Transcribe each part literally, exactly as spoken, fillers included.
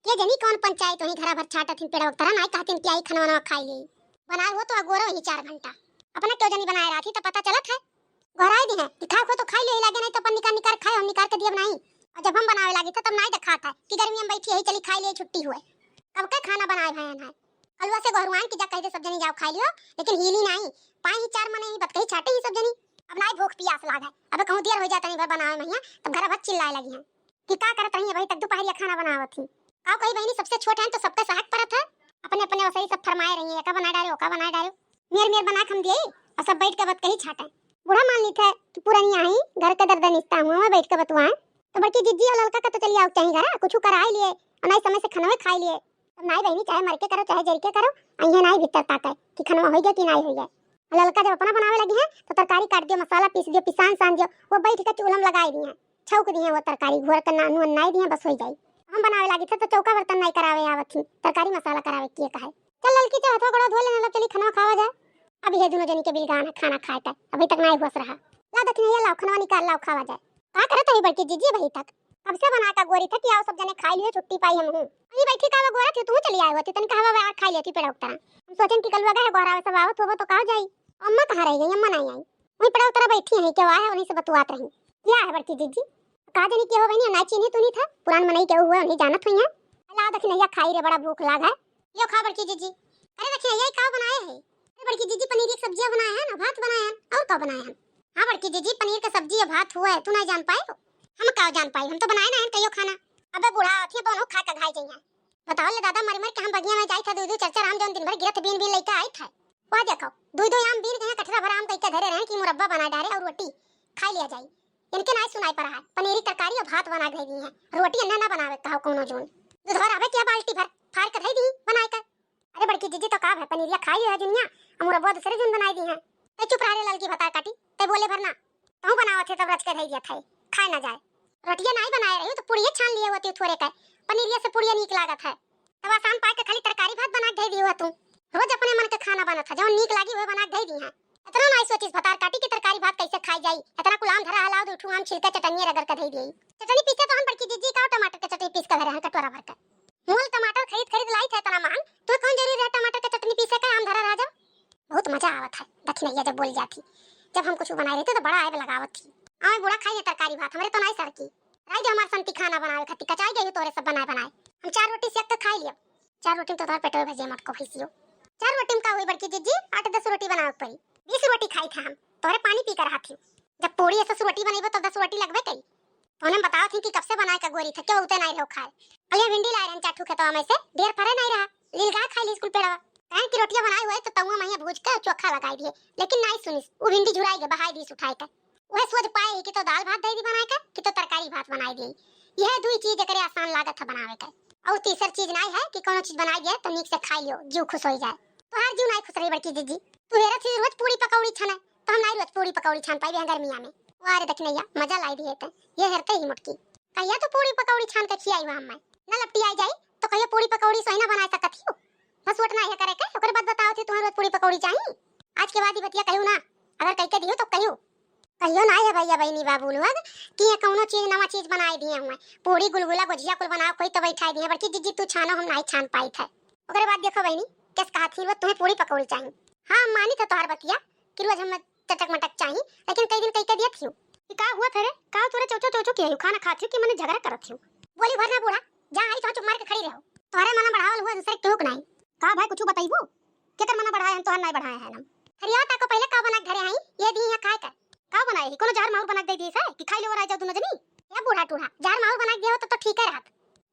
ये जनी कौन पंचायत, वहीं घरा भर छाटत हिन पेड़वा के तरह, नाई कहतिन कि आई खनवा नवा खाई ले। बनाए हो तो अगोरो ही चार घंटा। अपना क्यों जनी बनाए रहती तो पता चलत है। गोहराई दी है, दिखा खो तो खाई ले, लागे नहीं तो अपन निकार निकार खाए, हम निकार के दियब नहीं। और जब हम बनावे लागी थे तब नाई दिखात है कि गर्मी में बैठी है, चली खाई ले, छुट्टी हुए। कब के खाना बनाए भयन है। कलुआ से गोहरुआन की जा कह दे सब जनी जाओ खाई लियो, लेकिन हीली नाई। पाई ही चार मने ही बतकही छाटे ही सब जनी। अब नाई भूख पियास लाग है। अब कहूँ देर हो जाता नहीं भर बनावे महिया, तब घर भर चिल्लाए लगी हैं कि का करत रही है भाई तक दोपहरिया खाना बनावत ही। का कही बहनी सबसे छोट है तो सबका सहक परत है। अपने अपने वसई सब फरमाए रही है, का बना डालो, का बना डालो। मेर मेर बना के हम दिए और सब बैठ के बतकही छाटे। बूढ़ा मान ली थे कि पुरानी आई घर के दर्द निस्ता हुआ, वहाँ बैठ के बतुआए। तो बड़की जिज्जी और ललका का तो चली आओ चाही घरा, कुछ कराई लिए और नाई समय से खनवे खाई लिए। तब नाई बहनी चाहे मर के करो, चाहे जर के करो, अइहे नाई भीतर ताके कि खनवा होई गया कि नाई होई गया। और ललका जब अपना बनावे लगी है तो तरकारी काट दियो, मसाला पीस दियो, पिसान सान दियो, वो बैठ के चूल्हा में लगाई दी है, छौक दी है वो तरकारी, घोर के ना-, नून नाई दी है, बस होई जाई। हम बनावे लागी थे तो चौका बर्तन नाई करावे आवत ही, तरकारी मसाला करावे किए कहे। चल ललकी, चल हथवा गोड़वा धो लेने लो, चली खनवा खावा जाए। अब ये दोनों जनी के बिलगान है खाना खाए का, अभी तक नाई हुआ रहा। ला दखिनैया, लाओ खनवा निकाल, लाओ खावा जाए। का करत है बड़की जिज्जी अभी तक? कब से बना का गोरी था कि आओ सब जने खाई लियो, छुट्टी पाई हम हूँ। वहीं बैठी का गोरा थी, तू चली आए होती, तनिक हवा बयार खाई लेती पेड़ा उठा। हम सोचन कि कलुआ गए गोहरावे, सब आवत होबो तो का जाई। अम्मा कहाँ रह गई? अम्मा नहीं आई। वहीं पेड़ा उतरा बैठी है, क्या है, उन्हीं से बतुआत रही। क्या है बड़की जिज्जी? का जानी के हो बहनी, ना चीनी तू नहीं था, पुरान मनई के हुआ, नहीं जानत हुई है। ला दखिनैया खाई रे, बड़ा भूख लाग है। यो खा बड़की जिज्जी। अरे दखिनैया, ये का बनाए है? अरे बड़की जिज्जी, पनीर की सब्जियां बनाए हैं ना, भात बनाए हैं, और का बनाए हैं? हाँ बड़की जिज्जी, पनीर का सब्जी या भात हुआ है, तू नहीं जान पाए हो? हम का जान पाई, हम तो बनाए ना हैं कहियो खाना। अबे बूढ़ा अथिया बनो खा के घाई जइया। बताओ ले दादा, मर मर के हम बगिया में जाई था, दू दू चार चार आम जौन दिन भर गिरत बीन बीन लेके आई था। वह देखो, दू दो आम बीन के यहाँ कटरा भर आम कह के धरे रहे कि मुरब्बा बना डारे और रोटी खा लिया जाई। इनके नाई सुनाई पड़ा है, पनीरी तरकारी और भात बना के दे दी है, रोटी अन्ना ना बनावे कहो कोनो जून। दूध भर आवे क्या बाल्टी भर, फाड़ के धई दी बनाए कर। अरे बड़की जिज्जी तो का है, पनीरिया खाई है दुनिया, हम मुरब्बा दूसरे जून बनाई दी है। तै चुप रह रे ललकी भतार काटी, तै बोले भर ना। तहूँ बनावत है तब रच के धई दिया था, खाए ना जाए। रोटिया नाई बनाए रही तो पुड़िया छान लिए होती थोड़े का, पनीरिया से पुड़िया नीक लागत है। तब आसान पाए के खाली तरकारी भात बना के धई दियो है तू। रोज अपने मन के खाना बनत है, जौन नीक लागी वह बना के धई दी है। इतना नाई सोचिस भतार काटी की तरकारी भात कैसे खाई जाई। इतना कुलाम धरा हलाओ, दो ठू आम छिलके चटनिया रगड़ के धई दिए। चटनी पीसे तो हम बड़की जिज्जी का टमाटर के चटनी पीस के धरे हैं कटोरा भर के। मोल टमाटर खरीद खरीद लाई थे इतना महंग, तो कौन जरूरी रहे टमाटर के चटनी पीसे का, आम धरा रहा जब। बहुत मजा आवत है दखिनैया जब बोल जाती, जब हम कुछ बनाए रहते तो बड़ा आयब लगावत थी। आवे बूढ़ा खाई ने तरकारी भात, हमरे तो नाई सर की। राई दे हमार संती खाना बनावे खाती, कचाई गई तोरे सब बनाए बनाए। हम चार रोटी सेक के खाई लियब। चार रोटी में तो तोहर पेटवे भजे मटको भैंसियो। चार रोटी में का हुई बड़की जिज्जी, आठ दस रोटी बनावे के पड़ी। बीस रोटी खाई था हम, तोहरे पानी पी कर रहा थी। जब पूरी ऐसा रोटी बनेबो तो दस रोटी लगबे करी। तो उन्हें बताओ थी कि कब से बनाए का गोरी था, क्यों उते नहीं रहो खाए। अलिया भिंडी लाए रहन चार ठू खेतवा में से, ढेर फरे नहीं रहा, लील गाय खाई ली स्कूल पेड़वा। कहन की रोटियां बनाए हुए तो तउआ में भूज के चोखा लगाई दिए, लेकिन नहीं सुनिस, वो भिंडी झुराई के बहाई दीस उठाए के। वह सोच पाए कि तो दाल भात दे दी बनाए के, कि तो तरकारी भात बनाई दी। यह दुई चीज एकरे आसान लागत है बनावे के। और तीसर चीज नाई है कि कोनो चीज बनाई दिए तो नीक से खाई लियो, जीव खुश हो जाए। तोहार जीव नाई खुश रही बड़की जिज्जी, तू हेरत ही रोज पूरी पकौड़ी छाने, तो हम नाई रोज पूरी पकौड़ी छान पाई गर्मिया में। वाह रे दखिनैया, मजा लाई दिए ते, ये हेरते ही मोटकी। कहिया तू पूरी पकौड़ी छान के खियाई हुआ हमें, न लपटी आई जाई तो कहिया पूरी पकौड़ी सोई ना बनाए सकत ही हो। बस वोट ना ये करे के, ओकरे बाद बताओ थी तुम्हें रोज पूरी पकौड़ी चाहिए। आज के बाद ही बतिया कहू ना, अगर कह के दियो तो कहू। कहियो ना है भैया बहनी बाबू लोग कि ये कौनो चीज नवा चीज बनाए दिए हुए, पूरी गुलगुला गुजिया कुल बनाओ कोई तो बैठाए दिए, बड़की जिज्जी तू छानो हम नहीं छान पाई थे। ओकरे बाद देखो बहनी, कैसे कहा थी वो तुम्हें पूरी पकौड़ी चाहिए। हाँ मानी था तोहार बतिया कि रोज हम चटक मटक चाहिए, लेकिन कई दिन कई के दिया थी। कि का हुआ फिर? का तोरे चौचो चौचो किया खाना खाती हो कि मने झगड़ा करत हो? बोली भर ना बूढ़ा, जा आई तो चुप मार के खड़ी रहो। तोहरे मना बढ़ावल हुआ दूसरे केहू के नहीं। का भाई कुछ बताइबू? केकर मना बढ़ाए हम तोहर नहीं बढ़ाए हैं हम। हरिया ताको पहले का बना के धरे आई, ये दी यहाँ खाए का। का बनाए ही? कोनो जहर माहुर बना के दे दिए से कि खाई ले वो रह जाओ दोनों जनी। या बूढ़ा टूढ़ा, जहर माहुर बना के दिया हो तो, तो ठीक है रहत।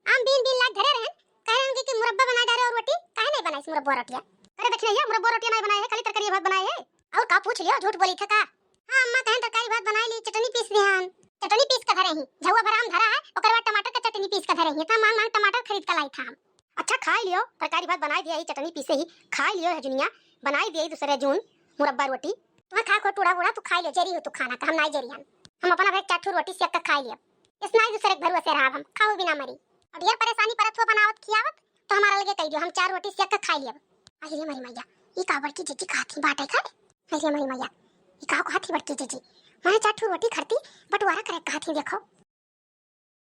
आम बीन बीन लाग धरे रहन, कह रहन कि, कि मुरब्बा बना डारे और रोटी, काहे नहीं बनाइस मुरब्बा रोटिया? अरे देखिए ये मुरब्बा रोटिया नहीं बनाए है, खाली तरकारी भात बनाए है। और का पूछ लियो, झूठ बोली था का? हाँ अम्मा कहन तरकारी भात बनाए ली, चटनी पीस दिहन। चटनी पीस के धरे ही, झउआ भर आम धरा है, ओकर बाद टमाटर के चटनी पीस के धरे ही। इतना मांग मांग टमाटर खरीद के लाई था हम। अच्छा खाई लियो, तरकारी भात बनाई दिया ही, चटनी पीसे ही खाई लियो है जुनिया, बनाई दिया ही दूसरे जून मुरब्बा रोटी। तुम्हें खा खो टूड़ा बूढ़ा, तू खाई लियो, जेरी हो तू खाना का, हम नाई जेरी हन। हम अपना भाई चार ठो रोटी सेक के खाई लियो, इस नाई दूसरे के भरोसे रहा हम, खाओ बिना मरी। और ढेर परेशानी परत हो बनावत खियावत, तो हमारा लगे कह दियो, हम चार रोटी सेक के खाई लियो। आई रे मरी मैया, ई का बड़की जिज्जी कहा थी बाटे खाए। आई रे मरी मैया, ई का कहा थी बड़की जिज्जी? मैंने चार ठो रोटी खरती, बंटवारा करे कहा थी, देखो।